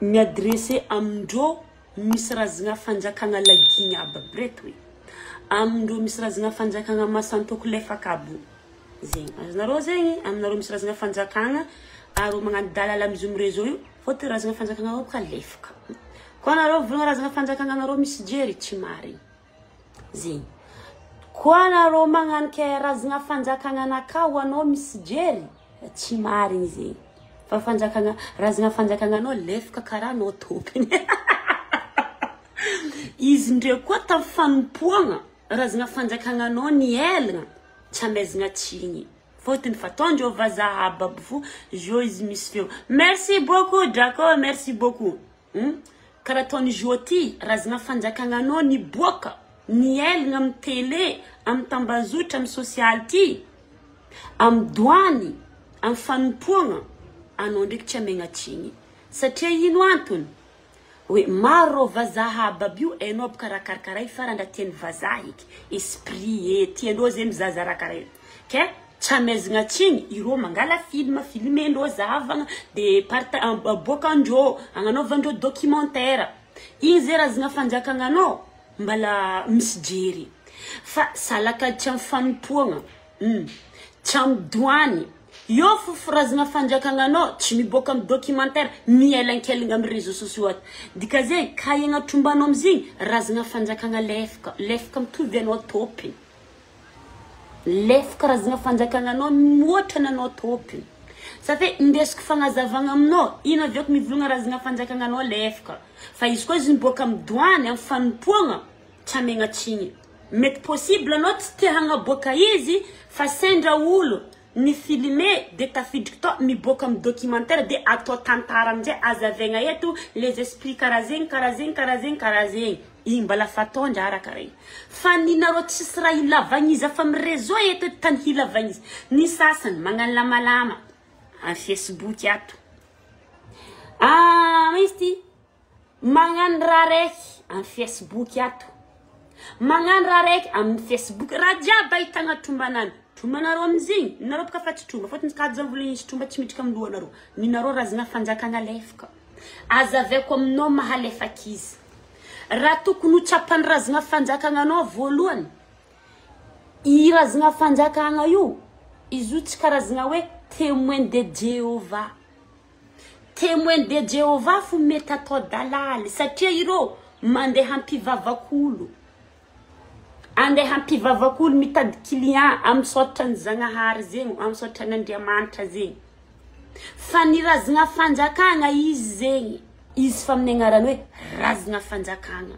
Mi-adresser amindreo misy razagna fanjakagna lagigny aby aby reto e. Amindreo misy razagna fanjakagna masantoko lefaka aby io. Zegny. Azonareo zegny, aminareo misy razagna fanjakagna ary magnano dalala amy zoom réseau io, fôtony razagna fanjakagna ao ka lefaka. Koa anareo volagna razagna fanjakagna anareo misy jery, tsy marigny. Zegny. Koa anareo magnano ke razagna fanjakagna anakao anao misy jery, tsy marigny zegny. Fa fanjakagna razagna fanjakagna anao lefaka karaha anao tompony. Izy ndreo koa tamin'ny fanompoagna razagna fanjakagna anao nielagna tsy amezagna tsigny. Fôtony fataondreo vazaha aby aby fo zio izy misy feo. Merci beaucoup Draco, merci beaucoup. Karaha ataony zio ty razagna fanjakagna anao niboaka nielagna amin'ny télé, amin'ny tambazotra, amin'ny sosialy ty, amin'ny doany, amin'ny fanompoagna anao ndraiky tsy amegna tsigny. Satria ino antony? Hoe maro rô vazaha aby aby io hainao aby karaha karakaraha io fa raha ndra tian'ny vazaha eky esprit e tiandreo zay mizaha raha karaha io ke tsy amezagna tsigny ireo mangala film filmendreo zahavagna de parta aboakandreo agnanaovandreo documentaire igny zay razagna fanjakagna anao mbala misy jery fa salaka tsy amin'ny fanompoagna tsy amin'ny doany io fofo razagna fanjakagna anao tsy miboaka amin'ny documentaire mielankelagna amin'ny réseaux sociaux ato dika zay kahegna trombanao amizigny razagna fanjakagna lefaka lefaka mitovy anao tôpiny lefaka razagna fanjakagna anao mihoatra nanao tôpiny sa fe indesiko fagnazavagna aminao ino avy eo mivolagna razagna fanjakagna anao lefaka fa izy koa izy miboaka amin'ny doany amin'ny fanompoagna tsy amegna tsigny mety possible anao tsy te hagnaboaka izy fa sendra olo ny filme de tafidriky tao miboaka amin'ny documentaire de atao tantara amizay azavaigna eto les esprits karaha zegny karaha zegny karaha zegny karaha zegny igny mbala fataondra raha karaha igny fa ninareo tsisy raha ilavagna izy afa amin'ny réseau eto tany hilavagna izy ny sasany magnano lamalama amin'ny Facebook ato ah izy ty magnano raha raiky amin'ny Facebook ato magnano raha raiky amin'ny Facebook raha jiaby ahitagna trombanany trombanareo amizigny nareo boka fa tsy tromba fôtony kady zao volagny izy tromba tsy miditra amin'ny lohanareo ninareo razagna fanjakagna lefaka azavaiko aminao mahalefaka izy raha tokony ho tsapan'ny razagna fanjakagna anao voalohany i razagna fanjakagna io izy io tsy karazagna hoe témoin de Jéhovah témoin de Jéhovah fo mety atao dalaly satria ireo mandeha hampivavak'olo andeha hampivavak'olo mitady client amisaotra ny Zagnahary zegny amisaotra an'Andriamanitra zegny fa ny razagna fanjakagna izy zegny izy fa amin'ny agnarany hoe razagna fanjakagna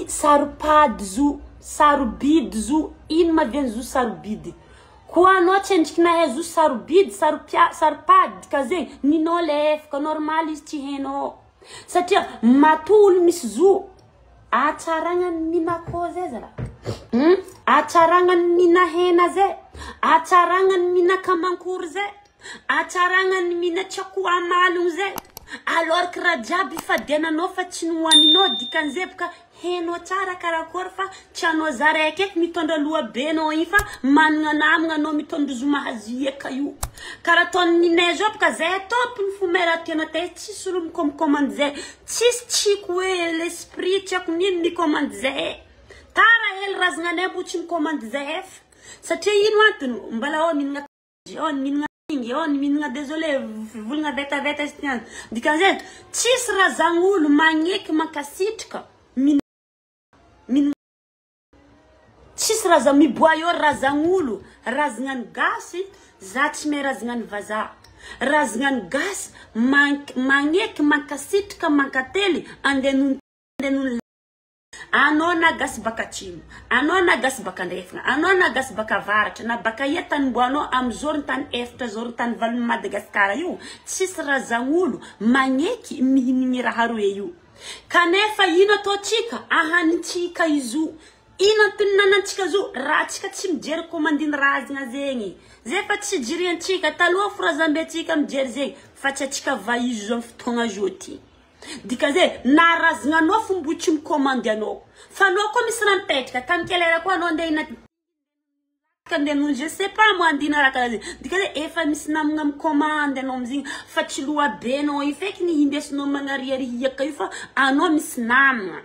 saropady zo sarobidy zo ino mahaviany zo sarobidy koa anao tsy endriky nahay zo sarobidy saropady ka zegny ninao lefaka normal izy tsy hainao satria matoa olo misy zo atsaragna ny minakô zay zala atsaragna ny mina hena zay atsaragna ny mina kamankory zay atsaragna ny mina tsako amalogno zay alors que raha jiaby ifadiananao fa tsy nohoaninao dikan'izay boka hainao tsara karakory fa tsy anao za raiky eky mitondra loha be anao igny fa manana namagna anao mitondra zo mahazo eka io karaha ataony ninay zao boka zay tompony fo mera tiana tay tsisy olo mikomikomandy zay tsisy tsiko hoe l'esprit tsy haiko nino mikomandy zay tara hely razagnanay mbo tsy mikomandy zay fa satria ino antony mbala ao mihinagna ao mihinagna ingy ao mihinagna désolé volagna vetaveta izy ty dikan'izay tsisy razagn'olo magneky mankasitraka min tsisy raza miboa eo razagn'olo razagnany gasy za tsy mahay razagnany vazaha razagnany gasy magneky mankasitraka mankately andeha nono anao na gasy baka atsimo anao na gasy baka andrefana anao na gasy baka avaratra na baka ia tany mboanao amy zorony tany efatra zorony tany valony Madagasikara io tsisy razagn'olo magneky mihinigny raha roe io kanefa ino ataotsika ahanintsika izy io ino antony nanantsika zo raha tsika tsy mijery komandiny razagna zegny zay fa tsy jiriantsika taloha fo razambentsika mijery zegny fa tsy atsika vaizo amy fotoagna zao ty dikan'izay na razagna anao fo mbo tsy mikomandy anao fa anao koa misy raha mipetraka tamy kelera koa anao andeha hina Andeha je sais pas moi, andina raha karaha zegny dika zay efa misy namagna micommande anao amizigny fa tsy loha be anao io feky ny indesinao magnariarihiaka io, fa anao misy namagna.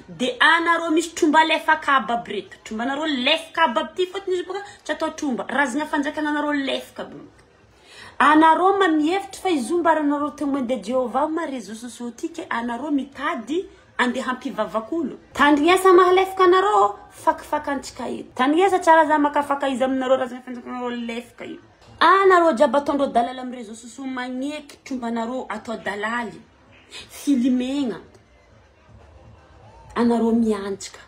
De anareo misy tromba lefaka aby aby reto, trombanareo lefaka aby aby ty, fôtony izy boka tsy atao tromba razana fanjakana anareo lefaka aby. Anareo ma mihevitra fa izy io mbaranareo témoin de Jéhovah ma réseaux sociaux ty, ke anareo mitady andeha hampivavak'olo. Tandrignesa mahalefaka anareo fakifakantsika eto, tandrignesa tsara za makafaka izy aminareo razana fanjakanareo lefaka io. Anareo jiaby ataondreo dalaly amin'ny réseaux sociaux, magneky trombanareo atao dalaly filimegna anareo miantsika,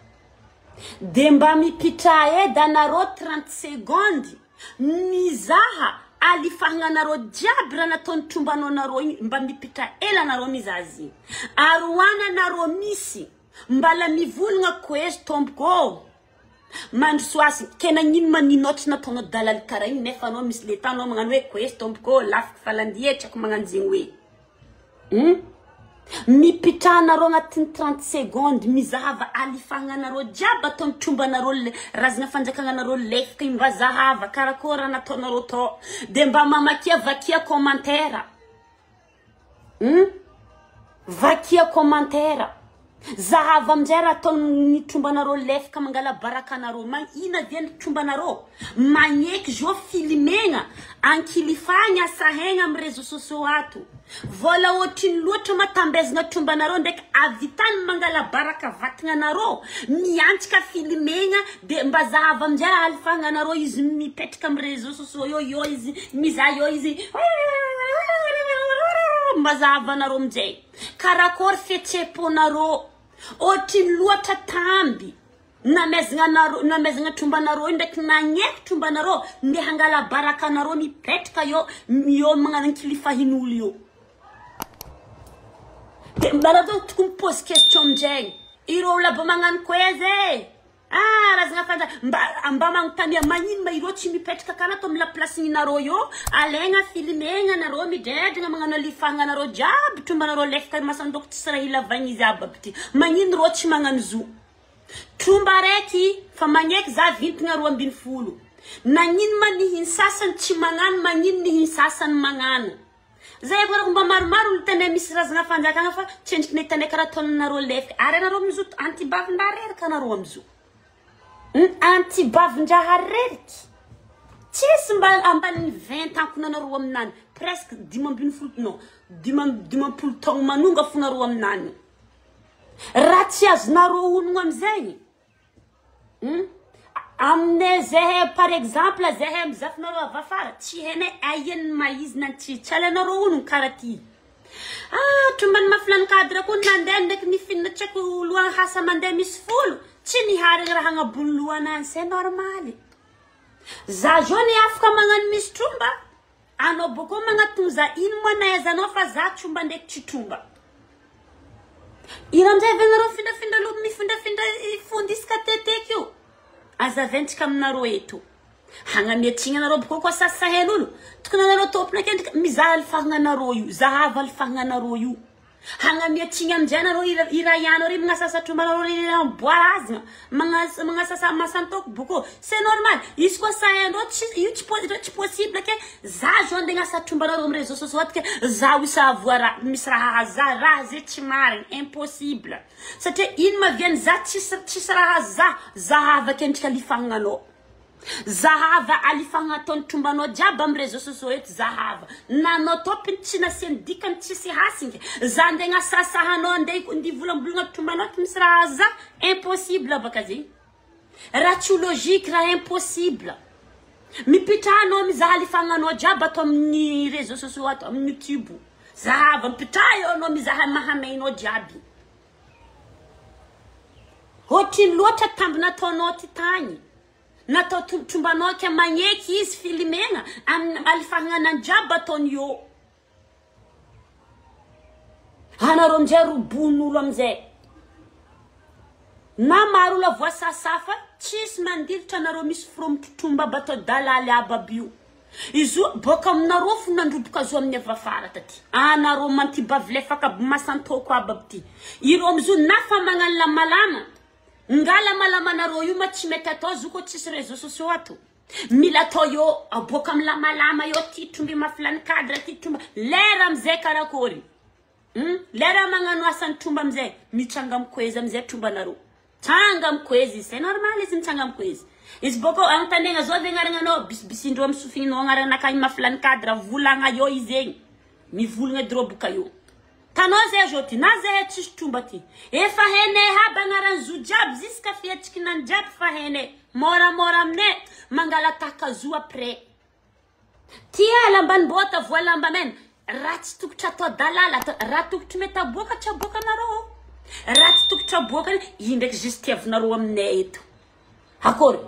de mba mipitra edy anareo 30 secondes mizaha alifahagna anareo jiaby raha nataony trombanao anareo igny. Mba mipitra ela anareo mizaha azy igny, ary hoany anareo misy mbala mivolagna koezy tompoko mandrosoasy ke nagnino maninao tsy nataonao dalaly karaha igny, nefa anao misy leta anao magnano hoe koezy tompoko lafiky falandia tsy haiko magnano zegny hoe. Mipitra anareo agnatin'ny 30 secondes mizahava alifahagna anareo jiaby ataony trombanareo le razana fanjakana anareo lefaka igny. Mba zahava karakory raha nataonareo tao, de mba mamakia vakia commentaire. Vakia commentaire, zahava aminjay raha ataony trombanareo lefaka mangala baraka anareo. Ma ina avy ny trombanareo magneky zo filimegna ankilifagna asahegna amin'ny réseaux sociaux ato, vola ohatriny loatra matambezana trombanareo ndraiky avitany mangala baraka vatagna anareo miantsika filimegna. De mba zahava aminjay alifagna anareo izy mipetraka amin'ny réseaux sociaux eo eo izy mizaha eo izy, mba zahava anareo aminjay karakory fihetsem-ponareo ohatriny loatra tamby namezagna anareo, namezagna trombanareo io ndraiky nagneky trombanareo ndeha hangala baraka anareo mipetraka eo eo magnano ankilifahin'olo io. De mba nareo tokony pose question aminjay ireo olo aby magnano koezy e. Ah, razana fanja mba magnontania magnino ma ireo tsy mipetraka karaha atao amy la place ninareo io, alaigna filmegna anareo midredragna magnano alifahagna anareo jiaby trombanareo lefaka masandoko tsisy raha ilavagna izy aby aby ty. Magnino reo tsy magnano zo tromba araiky fa magneky za vintagna 12? Nagnino ma nihiny sasany tsy magnano, magnino nihiny sasany magnano? Zay avy mba maromaro olo tanay misy razana fanjakana fa tsy endriky ny tanay karaha ataonareo lefaka. Ary anareo mizo antibavin-draha reraka anareo amizo antibavin-draha reriky tsisy mba ambanin'ny 20 ans kona anareo aminany, presque 15, non, 50 taogno manonga fonareo aminany raha tsy azonareo onogno amizay. Aminay zahay par exemple, zahay amy zafinareo avy afara tsy hainay aiany maizy na tsy alanareo onogno karaha ty. Ah, trombany mafilany cadre koa nandeha ndraiky nifinina tsy haiko loha hasa mandeha misy folo tsy niharigny raha agnabony lohanany, c'est normal. Za zao ny afaka magnano misy tromba anao boko magnatony za ino moa nahaizanao fa za tromba ndraiky tsy tromba ino amizay avy anareo mifindrafindra loha mifindrafindra fondy isaka teteky io. Azaventsika aminareo eto hagnamiatsigna anareo boko koa sasahen'olo tokony anareo tompony akendriky mizaha alifahagna anareo io, zahava alifahagna anareo io hagnamiatsigna amizay anareo iraianao ry magnasasa trombanareo ry amboarazagna magnasasa masantoko boko, c'est normal izy koa sahendreo tsy io tsy tsy possible ke za zao andeha agnasa trombanareo amy réseaux sociaux ato ke zaho isa voa misy raha za raha zay tsy marigny, impossible, satria ino maviany za tsisy raha za zahava akendriky alifagnanao, zahava alifagna ataony trombanao jiaby amy réseaux sociaux eto, zahava nanao tompony tsy nasiany dikany tsisy hasingy za andeha agnasasahanao andeha andeha volambolagna trombanao ty misy raha za, impossible baka zegny raha tsy ho logique, raha impossible. Mipitraha anao mizaha alifagnanao jiaby ato amin'ny réseaux sociaux ato amin'ny YouTube, zahava mipitraha eo anao mizaha mahamainao jiaby ohatriny loatra tamby nataonao ty tagny natao trombanao ke magneky izy filimegna amy alifagnana jiaby ataony eo anareo amizay robon'olo amizay na maro olo voasasafa tsisy mandilitra anareo misy fromotrotromba aby atao dalaly aby aby io izy io boka aminareo fo nandroboka azo amin'ny avafara taty anareo mantibavy lefaka aby masantoko aby aby ty ireo amizo na fa magnano lamalama nga lamalamanareo io ma tsy mety atao zo koa tsisy réseaux sociaux ato. Mila atao eo, aboaka amy lamalama eo ty tromba mafy lany cadre ty tromba. Lera amizay karakory. Lera magnano asany tromba amizay, mitsanga mikoeza amizay trombanareo. Tsanga mikoeza izy, c'est normal izy mitsanga mikoeza. Izy boko agnotanegna zao ve agnaragnanao, bisibisindreo amy sofininao agnaragnanakany mafy lany cadre, volagna eo izy egny. Mivolagna edy rô boka eo. Tanao zay zao ty, na zay tsisy tromba ty. Efa hainay aby agnarany zo jiaby jusqu'à fihetsikinany jiaby fa hainay. Moramora aminay mangala tahaka zo après. Tia lambanibota voa lamba mena. Raha tsy tokotry atao dalala, raha tokotry mety aboaka tsy aboakanareo. Raha tsy tokotry aboaka iny ndraiky juste tiavinareo aminay eto. Akory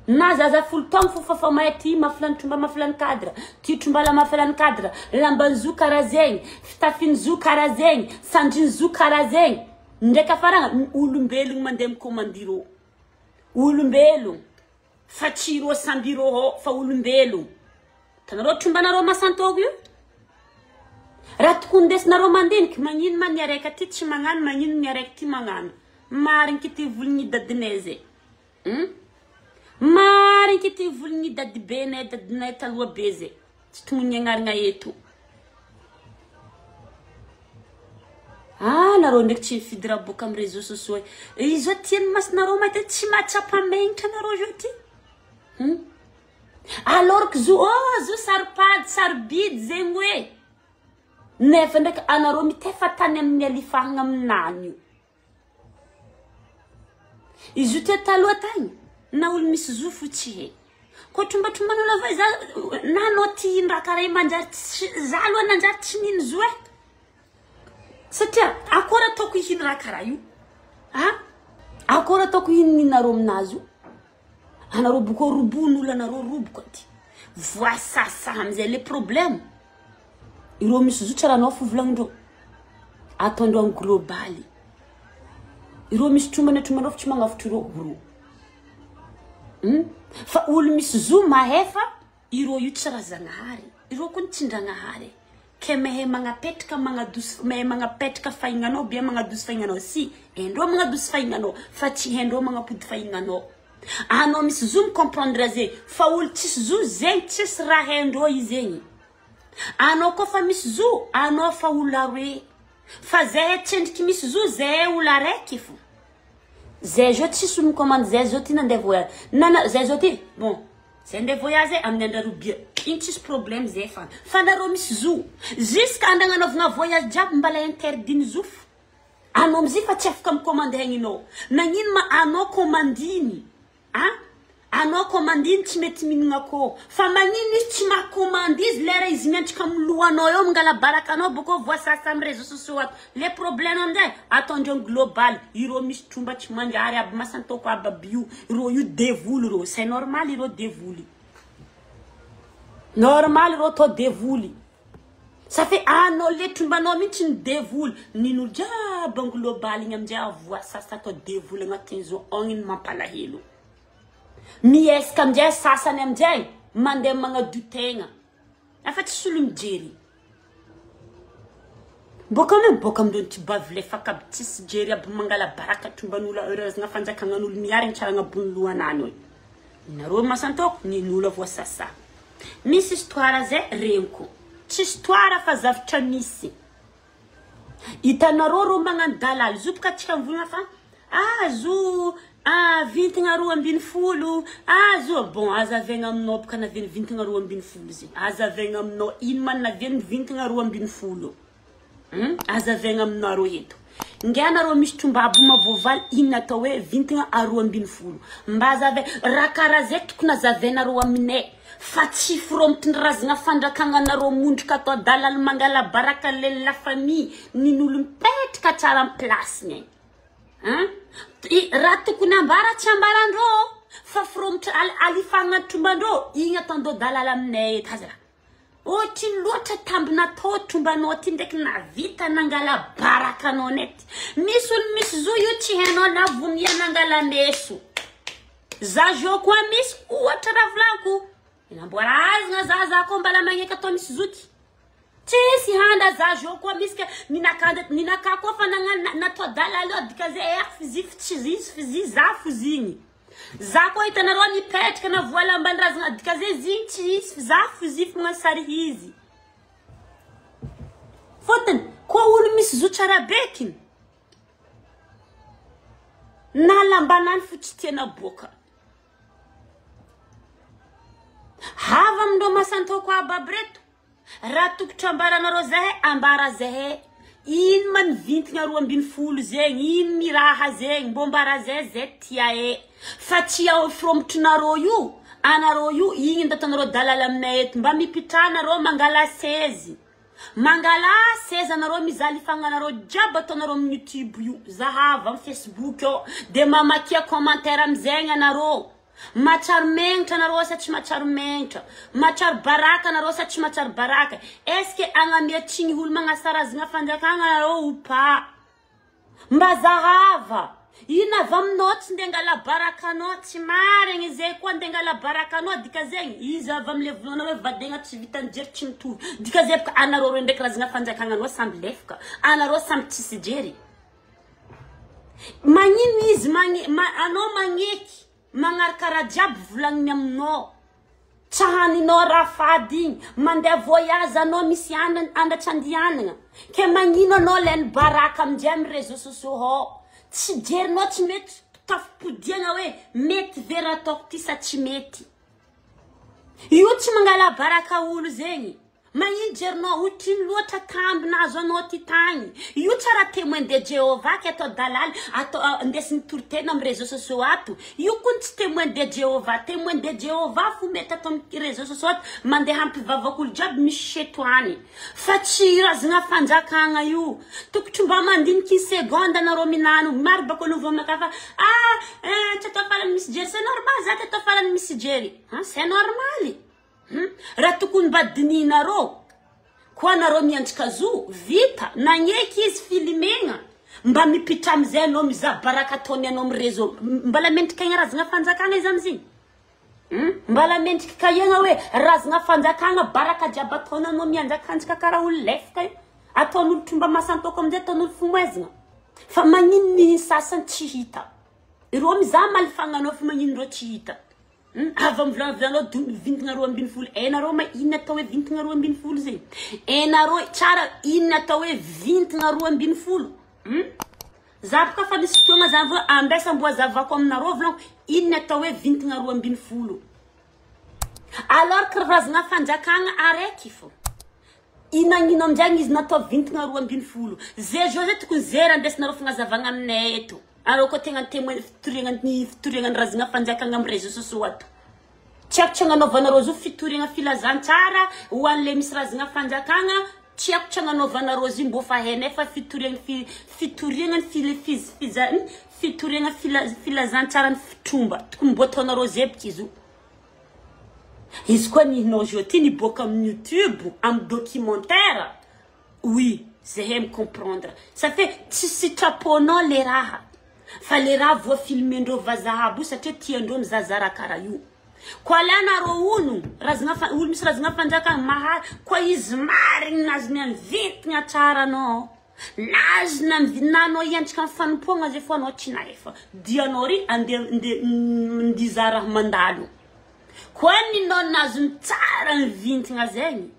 na zaza 10 taogno fo fafa mahay ty mafy tromba mafy lany cadre, ty tromba la mafy lany cadre, lamban'ny zo karaha zegny, fitafin'ny zo karaha zegny, sandrin'ny zo karaha zegny. Ndraiky afaragna olombelogno mandeha mikomandy rô. Olombelogno fa tsy rô samby rô ao fa olombelogno. Tanareo trombanareo masantôko io? Raha tokony ndesinareo mandiniky, magnino ma ny araiky aty tsy magnano, magnino ny araiky ty magnano. Mariny ty volon'ny dadinay zay. Mariny ty volon'ny dadibenay, dadinay taloha be zay. Tsy tokony agnarana eto. Ah, nareo ndraiky tsy mifidy raha boaka amin'ny réseaux sociaux. Izy zao tian'ny masonareo mahita tsy mahatsapa megnitra anareo zao ty. Alors que zo, oh, zo saropady, sarobidy zegny hoe. Nefa ndraiky anareo mitefa tany amin'ny alifahagna aminany io. Izy io te taloha tagny na olo misy zo fo tsy hay. Koa trombatromban'olo avao za na anao ty hino raha karaha io manjary tsy za aloha nanjary tsy nino zo e. Satria akory ataoko hino raha karaha io? Ah? Akory ataoko hino ninareo aminazy io? Anareo boko robon'olo anareo roboko aty. Voasasa amizay le problème. Ireo misy zo tsara anao fo volagnindreo. Ataondreo en globaly. Ireo misy trombana trombanao fa tsy magnavotro ireo ro. Fa olo misy zo mahefa ireo io tsy raha zagnahary. Ireo koa ny tsindragnahary. Ke mahay magnapetraka magnadosy, mahay magnapetraka fahignanao bien magnadosy fahignanao si haindreo magnadosy fahignanao fa tsy haindreo magnapody fahignanao. Anao misy zo micomprendre zegny fa olo tsisy zo zegny tsisy raha haindreo izy zegny. Anao koa fa misy zo, anao fa olo aroe. Fa zay tsendriky misy zo zay olo araiky fo. Zay zao tsisy olo micommande zay zao ty nandeha voyage. Nana zay zao ty bon. Zay andeha voyage amin'ny andra robia. Iny tsisy problème zay fa. Fa nareo misy zo. Jusqu'à andagnanaovagna voyage jiaby mbala interdit ny zo fo. Anao amizay fa tsy afaka micommande haigninao. Nagnino ma anao commandiny? Ah? Anao commandiny tsy mety mihinagna akôho. Fa magnino izy tsy mahacommande izy lera izy miantrika amin'ny lohanao eo mangala baraka anao bôkô voasasa amin'ny réseaux sociaux ato. Le problème amizay ataondreo global. Ireo misy tromba tsy manjary aby masantoko aby aby io. Ireo io devoly ireo. C'est normal ireo devoly. Normal ireo atao devoly. Ça fait anao le trombanao mihitsy ny devoly. Nin'olo jiaby en global igny amizay avoasasa atao devoly agnatin'izao agny ny mampalahelo. Miesaka amizay sasany amizay mandeha magnadio tegna. Afa tsy solo mijery. Boka ame boka amindreo ty bavy lefaka aby tsisy jery aby mangala baraka tromban'olo heureusement fanjakanan'olo miarigny tsara agnabon'ny lohanany io. Nareo masantoko nin'olo voasasa. Misy histoire zay reniko. Tsy histoire fa zavatra misy. Hitanareo rô magnano dalaly zo boka tsika mivolagna fa ah zo ah vintagna 12 ah zo bon azavaigna aminao boka naviany vintagna 12 zegny. Azavaigna aminao ino ma naviany vintagna 12. Azavaigna aminareo eto. Nge anareo misy tromba aby mavoavaly ino atao hoe vintagna 12. Mba azavay raha karaha zay tokony azavainareo aminay. Fa tsy fromitiny razagna fandrakagnanareo mondrika atao dalaly mangala baraka le la famille nin'olo mipetraka tsara amin'ny place-ny. Hein? Raha tokony ambara tsy ambarandreo fa fromitra alifagna trombandreo igny ataondreo dalaly aminay eto aza. Ohatry loatra tambina atao trombanao ty ndraiky navita nangala baraka anao nety. Misy olo misy zo io tsy hainao na vonia nangala meso. Za zo koa misy ohatra raha volaniko. Namboarazagna za za koa mbala magneky atao misy zoky. Tsisy handa za zo koa misy ka ninakanda ninaka koa fa nagnano natao dalaly eo dika zay eh fizy tsy izy fizy za fozigny. Za koa hitanareo nipetraka na voa lamban-drazagna dika zay izy tsy hisy za fozifo magnano sary izy. Fôtony koa olo misy zo tsara bekiny na lambanany fo tsy tiana aboaka. Hava amindreo masantoko aby aby reto. Raha tokotry ambaranareo zahay, ambara zahay. Ino ma ny vintagna 12 zegny, ino ny raha zegny, mbô ambara zahay zay tiahay. Fa tsy ao firomitrinareo io, anareo io, igny no ataonareo dalala aminay eto. Mba mipitraha nareo mangala sezy. Mangala seza anareo mizaha lifagnanareo jiaby ataonareo amin'ny YouTube io. Zahava amin'ny Facebook ao. De mamakia commentaire amizegny anareo. Mahatsiaro megnitra anareo sa tsy mahatsiaro megnitra? Mahatsiaro baraka anareo sa tsy mahatsiaro baraka? Est-ce que agnamia tsigny olo magnasarazagna fanjakagna anareo ou pas? Mba zahava. Ino avy aminao tsy ndeha angala baraka anao? Tsy marigny zay koa ndeha angala baraka anao dika zegny. Izy avy amle volanao hoe vadegna tsy vitan'ny jery tsy mitovy. Dika zay boka anareo reo ndraiky razagna fanjakagna anareo samby lefaka. Anareo samby tsisy jery. Magnino izy magne, ma, anao magneky magnaraka raha jiaby volagniny aminao. Tsy haninao raha fady igny. Mandeha voyage anao misy andra tsy andihanagna. Ke magnino anao lany baraka amindray amin'ny réseaux sociaux ao. Tsy jerinao tsy mety tafipodiagna hoe mety ve raha ataoko ty sa tsy mety. Io tsy mangala baraka olo zegny. Magnino jerinao otrino loatra tamby nahazo anao ty tagny. Io tsara témoin de Jéhovah ke atao dalaly atao ndesigny toritena amin'ny réseaux sociaux ato. Io koa tsy témoin de Jéhovah. Témoin de Jéhovah fo mety atao amin'ny réseaux sociaux ato mandeha hampivavaka olo jiaby misy setoany. Fa tsy razagna fanjakagna io. Tokotry mba mandiniky seconde anareo minano. Maro bako olo vao maka fa ah, tsy atao farany misy jery. C'est normal za ty atao farany misy jery. Hein, c'est normal. Raha tokony mba dinihinareo koa anareo miantsika zo vita nagneky izy filimegna mba mipitra amizay anao mizaha baraka ataony anao amin'ny réseau. Mbala mendrika igny razagna fanjakagna izy amizigny. Mbala mendrika kaiagna hoe razagna fanjakagna baraka jiaby ataony anao mianjakanjaka karaha olo lefaka io. Ataon'olo tromba masantoko amizay ataon'olo fomoezagna. Fa magnino ny sasany tsy hita. Ireo mizaha malifagnanao fa magnino ireo tsy hita. Avy amin'ny volavolanao vintagna 12. Hainareo ma inona atao hoe vintagna 12 zegny? Hainareo tsara inona atao hoe vintagna 12? Za boka fa nisy fotoagna za vao ambesa mbo azavako aminareo volaniko inona atao hoe vintagna 12. Alors que razagna fanjakagna araiky fô. Inagnino amizay izy natao vintagna 12. Zay zao zay tokony zay raha andesinareo fagnazavagna aminay eto. Areo koa tegna témoin fitoriagna ny fitoriagna ny razagna fanjakagna amin'ny réseaux sociaux ato. Tsy haiko tsy agnanaovanareo zo fitoriagna filazantsara ho an'le misy razagna fanjakagna, tsy haiko tsy agnanaovanareo zo mbô fa hainay fa fitoriagna fitoriagna ny fil-, fiz-, fiza-, fitoriagna filazantsara ny fitromba. Tokony mbô ataonareo zebiky izy io. Izy koa nihinao zao ty niboaka amin'ny YouTube, amin'ny documentaire. Oui, zahay mi-comprendre. Ça fait tsy sitraponao le raha. Fa le raha voafilmendreo vazaha aby io satria tiandreo mizazara karaha io. Koa alanareo ono, razagna fa-, olo misy razagna fanjakana mahay, koa izy marigny nazy mianvintagna tsara anao. Nazy na anao hiantsika amin'ny fanompoagna zay fô anao tsy nahefa. Dianao ry andeha, nde, ndiza raha mandalo. Koa ninao nazy tsara mivintagna zegny.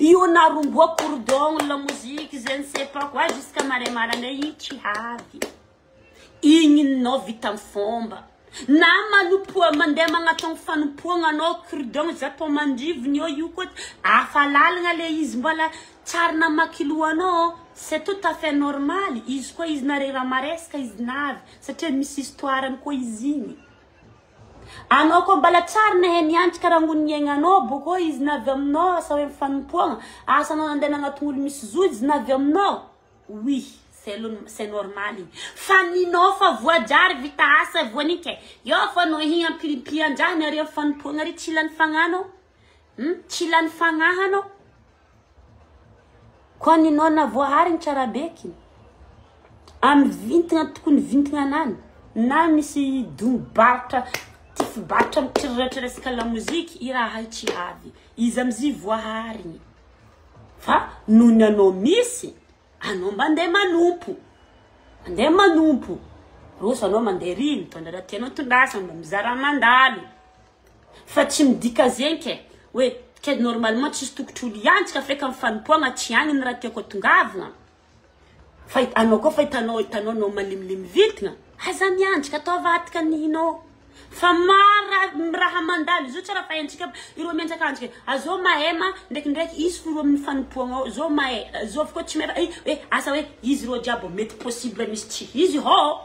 Io naromboa cordon la musique, je ne sais pas quoi, jusqu'à mare marane igny tsy avy. Igny ninao vita amin'ny fomba. Na manompoa mandeha magnatao fanompoagna anao cordon zato mandrivony eo io koa afa lalagna le izy mbola tsara namaky lohanao. C'est tout à fait normal. Izy koa izy nare raha maresaka izy navy satria misy histoire koa izy igny. Anao koa mbala tsara nahay niantsika raha ngony niaignanao boko izy navy aminao asa hoe fanompoagna asa anao nandeha nagnatony olo misy zo izy navy aminao. Oui, c'est normal. Fa ninao fa voajary vita asa voanike. Io fa no higny ampirimpiandrahany ary amin'ny fanompoagna ary tsy lany fagnano. Tsy lany fagnahano. Koa ninao na voahary ny tsara beky. Amin'ny vintagna tokony vintagna anany. Na misy dombarotra, tifibarotra mitriretra resaka la musique, i raha io tsy avy. Izy amizay voahariny. Fa noho ny anao misy, anao mba andeha manompo. Andeha manompo. Roso anao mandeha ry mitondra raha tianao tondrasana mba mizaha raha mandalo. Fa tsy midika zegny ke hoe ke normalement tsisy tokotry olo hiantsika feky amin'ny fanompoagna tsy agny ny raha tiako atongavagna. Fa anao koa fa hitanao hitanao anao malemilemy vintagna, aza miandrika ataova atika nihinao. Fa maro raha raha mandalo izy io tsy raha fahaintsika aby ireo mianjakandrika azao mahay ma ndraikindraiky izy fo amin'ny fanompoagna ao zao mahay zao koa tsy mahay hoe asa hoe izy reo jiaby mety possible misy tsy izy hô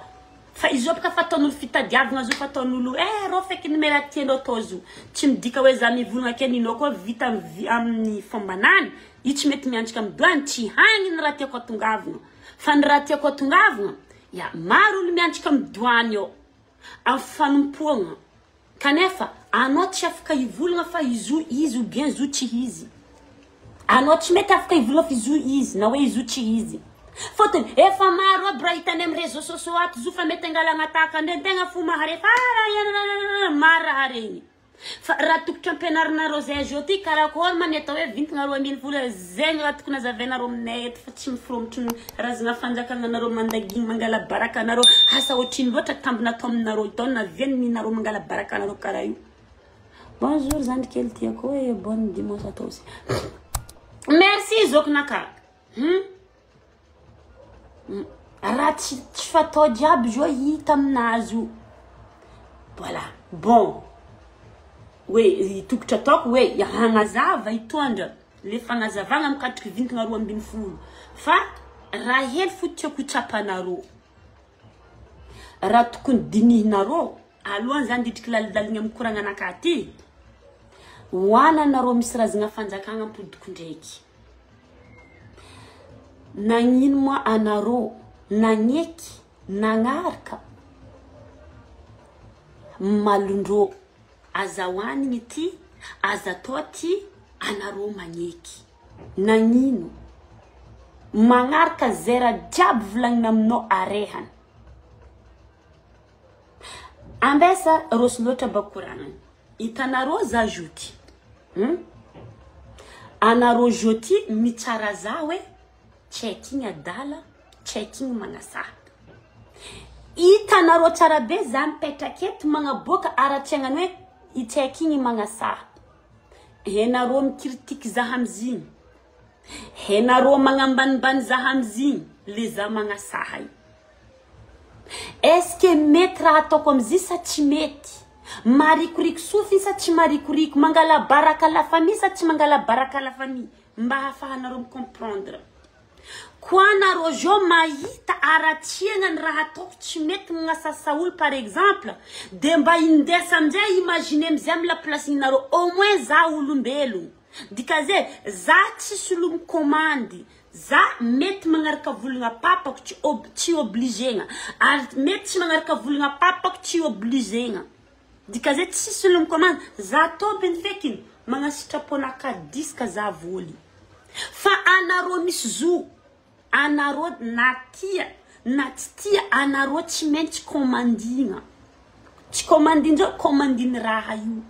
fa izy io bôka fataon'olo fitadiavagna zo fataon'olo eh rô feky ny mera tiandreo atao zo tsy midika hoe za mivolagna ke ninao koa vita amin'ny fombanany io tsy mety miantsika amin'ny doany tsy hagny ny raha tiako atongavagna fa ny raha tiako atongavagna ya maro olo miantsika amin'ny doany ao amin'ny fanompoagna kanefa anao tsy afaka hivolagna fa izy izy ou bien zo tsy izy anao tsy mety afaka hivolagna fa izy izy na hoe izy tsy izy fôtony efa maro aby raha hitany amin'ny réseaux sociaux ato zo fa mety angalagna tahaka andreny tegna fo mahare fa maro raha regny fa raha tokotry ampianarinareo zay zao ty karakory ma ny atao hoe vintagna 12 zegny raha tokony azavainareo aminay eto fa tsy mifiromotry ny razana fanjakana anareo mandaginy mangala baraka anareo asa ohatrino loatra tambina atao aminareo taona viany ninareo mangala baraka anareo karaha io. Bonjour zandry kely tiako e, bonne dimanche à toi aussi. Merci zokinaka. Raha tsy fatao jiaby zao hita aminazy io. Voilà. Bon. Hoe tokotry ataoko hoe hagnazava hitondra le fagnazavagna mikasiky vintagna 12 fa raha hely fo tiako tsapanareo. Raha tokony dinihinareo alohan'ny zany didriky lalidalina amin'ny koragna anakahy ty. Hoananareo misy razana fanjakagna ampodiko ndraiky. Nagnino moa anareo nagneky nagnaraka malondrô aza hoanigny ty aza atao ty anareo magneky nagnino magnaraka zay raha jiaby volagnina aminao arehana ambesa rosy loatra bakoragnana hitanareo za joty anareo joty mitsara za hoe tsy haiko igny adala tsy haiko igny magnasaha hitanareo tsara be za mipetraka eto magnaboaka ara-tsainany hoe i tsy haiko igny magnasaha henareo mikritiky za amizigny henareo magnambanimbany za amizigny le za magnasaha io. Est-ce que mety raha ataoko amizay sa tsy mety? Marikoriko sofiny sa tsy marikoriko? Mangala baraka la famille sa tsy mangala baraka la famille? Mba ahafahanareo micomprendre. Koa anareo zao mahita aratsiagna ny raha ataoko tsy mety magnasasa olo par exemple, de mba indesa amizay imagine amizay amy la place-nareo au moins za olombelogno. Dikazay za tsisy olo mikomandy. Za mety magnaraka volagna papako tsy obligena ary mety tsy magnaraka volagna papako tsy obligena. Dikazay tsisy olo mikomandy za tompony fekiny magnasitraponaka diska za voly. Fa anareo misy zo anareo na tia na tsy tia anareo tsy maintsy komandina. Tsy komandin-dreo komandiny raha io.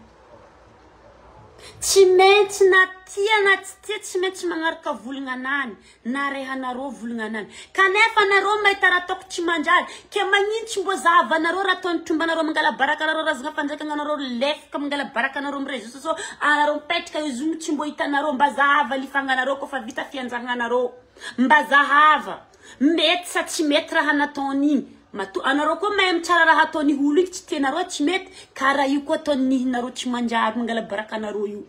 Tsy maintsy na tia na tsy tia tsy maintsy magnaraka volagna anany na rehanareo volagna anany. Kanefa anareo mahita raha ataoko tsy manjary ke magnino tsy mbo zahavanareo raha ataony trombanareo mangala baraka anareo razana fanjakana anareo lefaka mangala baraka anareo amin'ny réseaux sociaux anareo mipetraka izy io tsy mbo hitanareo mba zahava lifagnanareo koa fa vita fianjagnanareo mba zahava mety sa tsy mety raha nataony igny. Mato anareo koa mahay mitsara raha ataony olo igny tsy tianareo tsy mety karaha io koa ataony nihinareo tsy manjary mangala baraka anareo io.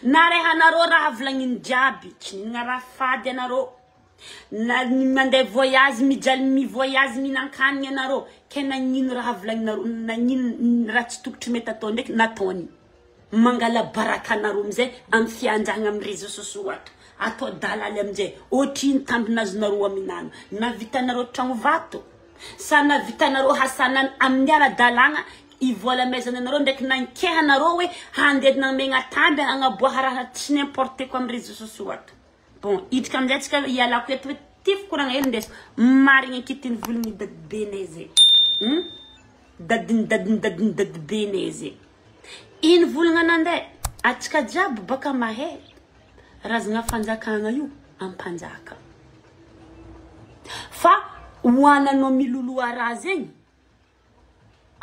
Na rehanareo raha volagniny jiaby tsy ninona raha fady anareo na mandeha voyage mijaly mi-voyage mihinan-kanigny anareo ke nagnino raha volagninareo nagnino raha tsy tokotry mety atao ndraiky nataony mangala baraka anareo amizay amin'ny fianjagna amin'ny réseaux sociaux ato atao dalaly amizay ohatrino tambinazonareo aminano na vitanareo tragno vato sa na vitanareo hasanana amin'ny ara-dalàgna ivola maizana anareo ndraiky nankehanareo hoe handeha namegna tamby agnaboaha raha tsy n'importe quoi amin'ny réseaux sociaux ato. Bon, idrika amizay tsika ialako eto hoe ty fikoragna hely ndeso marigny ankitiny volony dadibenay zay. Dadiny dadiny dadiny dadibenay zay. Ino volagna nandeha atsika jiaby baka mahay razana fanjakana io ampanjaka. Fa hoananao miloloha raha zegny.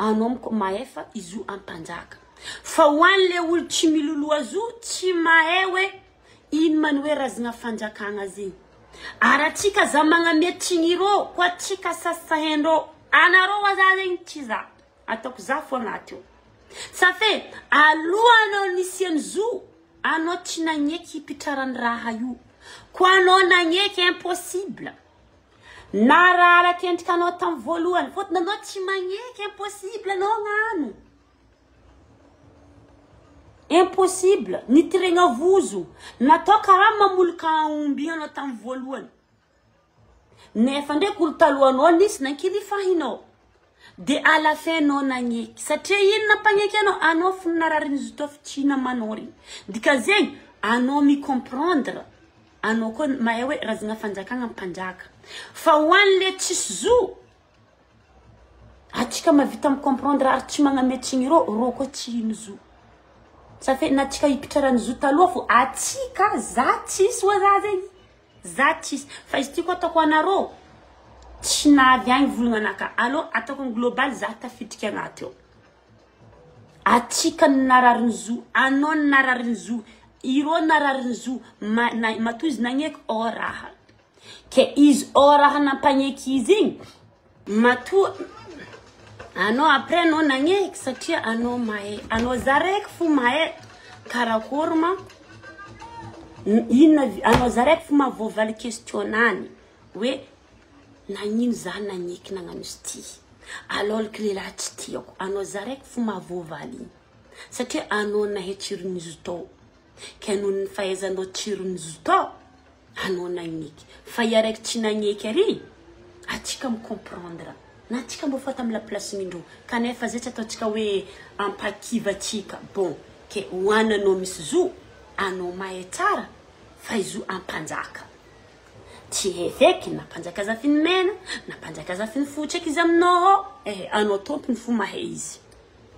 Anao miko mahefa izy io ampanjaka. Fa ho an'le olo tsy miloloha zo, tsy mahay hoe ino ma ny hoe razana fanjakana zegny. Ary atsika za magname tsinirô, koa atsika sasahendrô. Anareo aza zegny tsy za. Ataoko za fo agnaty io. Ça fait alohanao nisian'ny zo, anao tsy nagneky hipitraran'ny raha io. Koa anao nagneky impossible. Na raha araky endrika anao tamin'ny voalohany, fôtony anao tsy magneky impossible anao agnano. Impossible. Nitiregna vozo. Natao karaha mamolika aomby anao tamin'ny voalohany. Nefa ndraiky olo talohanao nisy nankilifahinao. De à la fin anao nagneky. Satria ino nampagneky anao? Anao fo narary zo tao tsy namanao regny. Dikazegny anao mi-comprendre. Anao koa mahay hoe razana fanjakana mpanjaka. Fa ho an'le tsisy zo, atsika mahavita mi-comprendre ary tsy magname tsigny rô, rô koa tsy hino zo. Ça fait na tsika hipitrarany zo taloha fo atsika za tsisy hoa za zegny. Za tsisy. Fa izy ty koa ataoko anarô tsy navy agny volagna anaka. Alô ataoko ny global za tafidriky agnaty ao. Atsika ny narariny zo, anao ny narariny zo, irô narariny zo, matoa izy nagneky ao raha. Ke izy ao raha nampagneky izy igny, matoa anao après anao nagneky satria anao mahay, anao za raiky fo mahay karakory ma inona anao za raiky fo mahavoavaly question-nany hoe nagnino za nagneky nagnano izy ty alôliky lehilahy tsy tiako, anao za raiky fo mahavoavaly igny satria anao nahay tsiron'izy tao, ke noho ny fahaizanao tsiron'izy tao anao nagneky, fa ia raiky tsy nagneky ary atsika mi-comprendre na atsika mbô fa tamy la place-n'indreo, kanefa zay tsy ataontsika hoe ampakiva atsika. Bon, ke hoananao misy zo, anao mahay tsara fa izy io ampanjaka. Tsy hay feky na mpanjaka zafiny mena na mpanjaka zafiny fotsy eky izy aminao ao. Anao tompony fo mahay izy.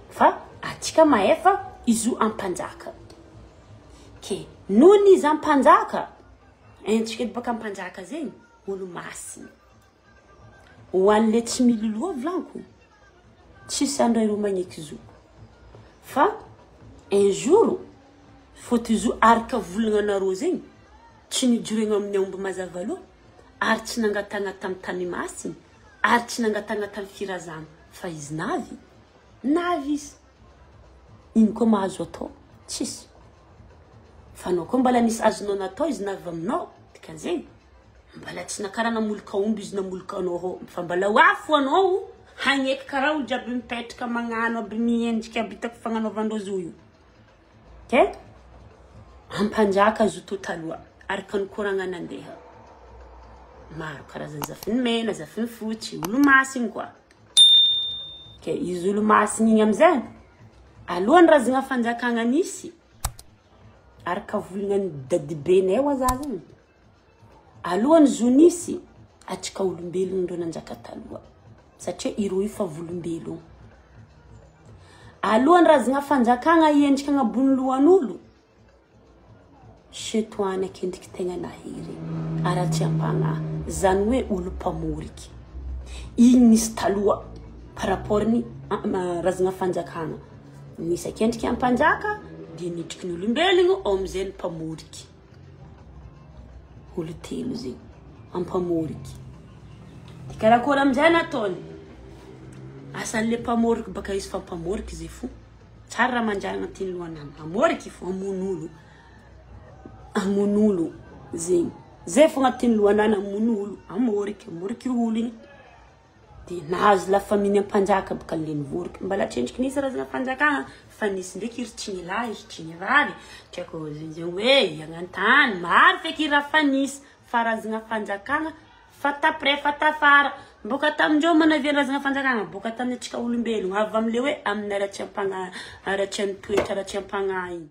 Fa atsika mahay fa izy io ampanjaka. Ke noho izy ampanjaka, haintsika edy baka ampanjaka zegny olo masina. Ho an'le tsy miloloha volaniko, tsisy andro ireo magneky zo. Fa un jour, fôtony izy io araka volagnanareo zegny, tsy nijoroegna amin'ny aomby mazava loha, ary tsy nangatagna tamin'ny tany masina, ary tsy nangatagna tamin'ny firazana, fa izy navy, navy izy. Ino koa mahazo atao? Tsisy. Fa anao koa mbala nisy azonao natao izy navy aminao, dikan'izegny mbala tsy nakara namolika omby izy namolika anao ao, fa mbala ho afo anao hagneky karaha olo jiaby mipetraka magnano aby miendriky aby hitako fagnanaovandreo zo io. Ke ampanjaka zo to taloha araka ny koragna nandeha. Maro karazany zafiny mena, zafiny fotsy, olo masiny koa. Ke izy olo masiny igny amizay alohan'ny razana fanjakana nisy araka volagna ny dadibenay ho aza zegny. Alohan'ny zo nisy atsika olombelogno ndreo nanjaka taloha satria ireo io fa volombelogno. Alohan'ny razana fanjakana hiendrika agnabon'ny lohan'olo, setoany akendriky tegna nahery ary tsy ampagnahy, zany hoe olo mpamoriky. Igny nisy taloha par rapport ny razana fanjakana. Nisy akendriky ampanjaka de nidriky ny olombelogno ao amizay ny mpamoriky. Olo telo zegny ampamoriky. De karakory amizay nataony? Asan'le mpamoriky baka izy fa mpamoriky zay fo. Tsara raha manjary agnatin'ny lohanany. Amoriky fo, hamono olo. Hamono olo zegny. Zay fo agnatin'ny lohanany, hamono olo, amoriky, amoriky olo igny. De nahazo la famille ampanjaka baka le nivoriky. Mbala tsy endriky nisy razana fanjakana fa nisy ndraiky iry tsy ny lahy, iry tsy ny vavy. Tsy haiko zegny zegny hoe iagnantany, maro feky raha fa nisy. Fa razana fanjakana fa taprès fa tafara. Boka tamindreo manavia razana fanjakana, boka tamin'ny antsika olombelogno avy amle hoe amin'ny aratsiam-pagnahy, aratsian'ny toetra, aratsiam-pagnahy igny.